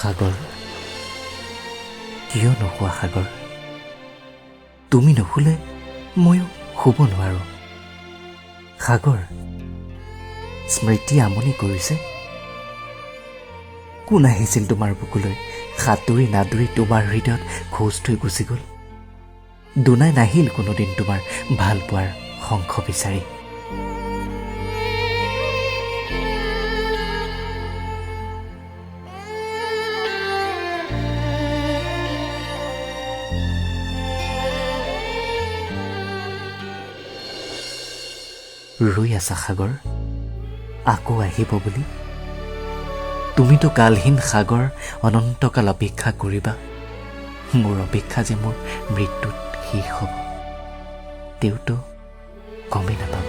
সাগৰ, কিয় নোহোৱা সাগৰ? তুমি নুশুলে ময়ো শুব নোৱাৰোঁ। সাগৰ, স্মৃতি আমনি কৰিছে। কোন আহিছিল তোমাৰ বুকুলৈ? সাঁতুৰি নাদুৰি তোমাৰ হৃদয়ত খোজ থৈ গুচি গ'ল। দুনাই নাহিল কোনোদিন তোমাৰ ভাল পোৱাৰ শংখ বিচাৰি। ৰৈ আছা সাগৰ, আকৌ আহিব বুলি। তুমিতো কালহীন সাগৰ, অনন্তকাল অপেক্ষা কৰিবা। মোৰ অপেক্ষা যে মোৰ মৃত্যুত শেষ হ'ব, তেওঁতো গমেই নাপাব।